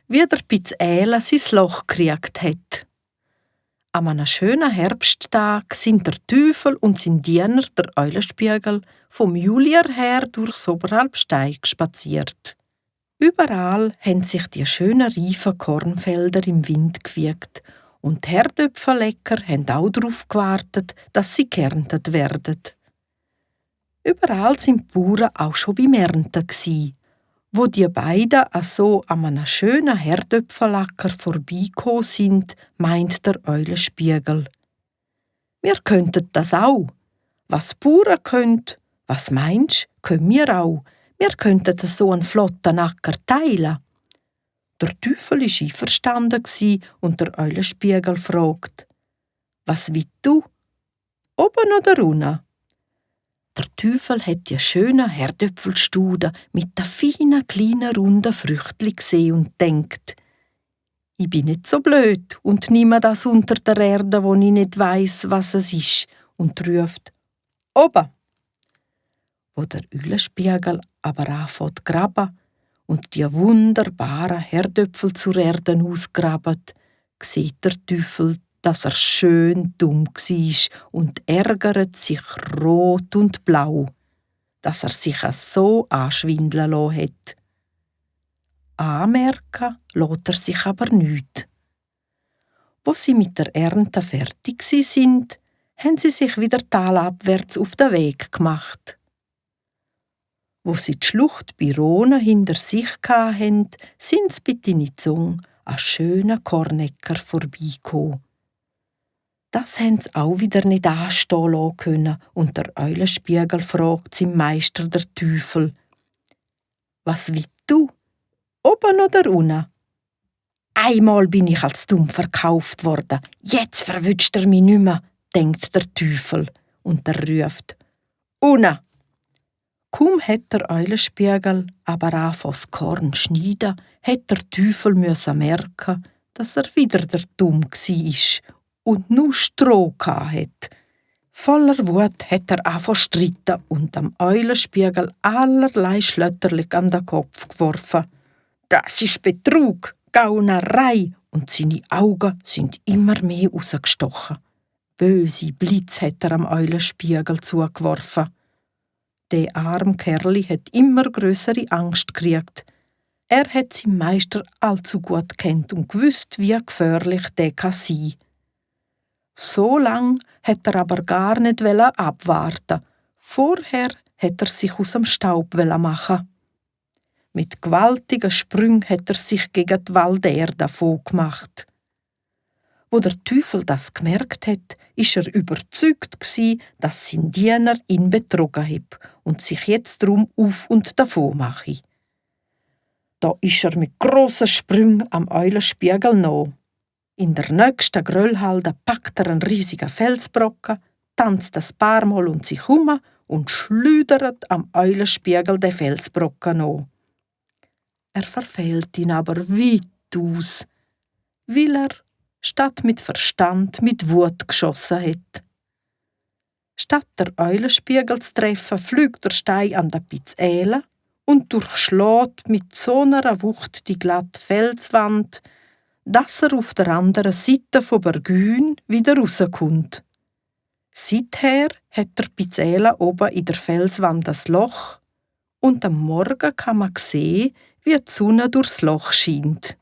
wie der Pizzäla sein Loch gekriegt hat. An einem schönen Herbsttag sind der Teufel und sein Diener, der Eulenspiegel, vom Julier her durchs Oberhalbsteig spaziert. Überall haben sich die schönen reifen Kornfelder im Wind gewiegt und die Herdöpfeläcker haben auch darauf gewartet, dass sie geerntet werden. Überall sind die Bauern auch schon beim Ernten gsi. Wo die beiden so an einem schönen Herdöpfelacker vorbeigekommen sind, meint der Eulenspiegel: Wir könnten das auch. Was die Bauern können, was meinst, können wir auch. Wir könnten so einen flotten Acker teilen. Der Teufel war einverstanden und der Eulenspiegel fragt: Was willst du? Oben oder unten? Der Teufel hat die schönen Herdöpfelstuden mit den feinen, kleinen, runden Früchtchen gesehen und denkt: Ich bin nicht so blöd und nehme das unter der Erde, wo ich nicht weiss, was es ist, und ruft: Oben! Wo der Eulenspiegel aber anfängt zu graben und die wunderbaren Herdöpfel zur Erde ausgraben, sieht der Teufel, dass er schön dumm war und ärgert sich rot und blau, dass er sich so anschwindeln lassen hat. Anmerken lässt er sich aber nicht. Wo sie mit der Ernte fertig sind, haben sie sich wieder talabwärts auf den Weg gemacht. Wo sie die Schlucht bei Rhone hinter sich hatten, sind sie bei Tinizung an schönen Kornecker vorbeigekommen. Das haben sie auch wieder nicht anstehen lassen können und der Eulenspiegel fragt seinen Meister, der Teufel: Was willst du? Oben oder unten? Einmal bin ich als dumm verkauft worden, jetzt verwünscht er mich nicht mehr, denkt der Teufel und er ruft: Unten! Kaum hat der Eulenspiegel aber angefangen, das Korn zu schneiden, hat der Teufel merken, dass er wieder der Dumm war und nur Stroh hatte. Voller Wut hat er angefangen zu streiten und am Eulenspiegel allerlei Schlötterchen an den Kopf geworfen. Das ist Betrug, Gaunerei, und seine Augen sind immer mehr rausgestochen. Böse Blitz hat er am Eulenspiegel zugeworfen. Der arme Kerli hat immer grössere Angst gekriegt. Er hat seinen Meister allzu gut kennt und gewusst, wie gefährlich der sein kann. So lang hat er aber gar nicht abwarten. Vorher hat er sich aus dem Staub machen. Mit gewaltigen Sprüngen hat er sich gegen die Walderde davon gemacht. Wo der Teufel das gemerkt hat, ist er überzeugt gsi, dass sein Diener ihn betrogen hat und sich jetzt drum auf und davon mache. Da ist er mit grossen Sprüngen am Eulenspiegel nach. In der nächsten Gröllhalde packt er einen riesigen Felsbrocken, tanzt ein paar Mal um sich herum und schleudert am Eulenspiegel den Felsbrocken an. Er verfehlt ihn aber weit aus, weil er statt mit Verstand mit Wut geschossen hat. Statt der Eulenspiegel zu treffen, fliegt der Stein an der Pizzäle und durchschlägt mit so einer Wucht die glatte Felswand, dass er auf der anderen Seite von Bergün wieder rauskommt. Seither hat der Pizzäle oben in der Felswand ein Loch und am Morgen kann man sehen, wie die Sonne durchs Loch scheint.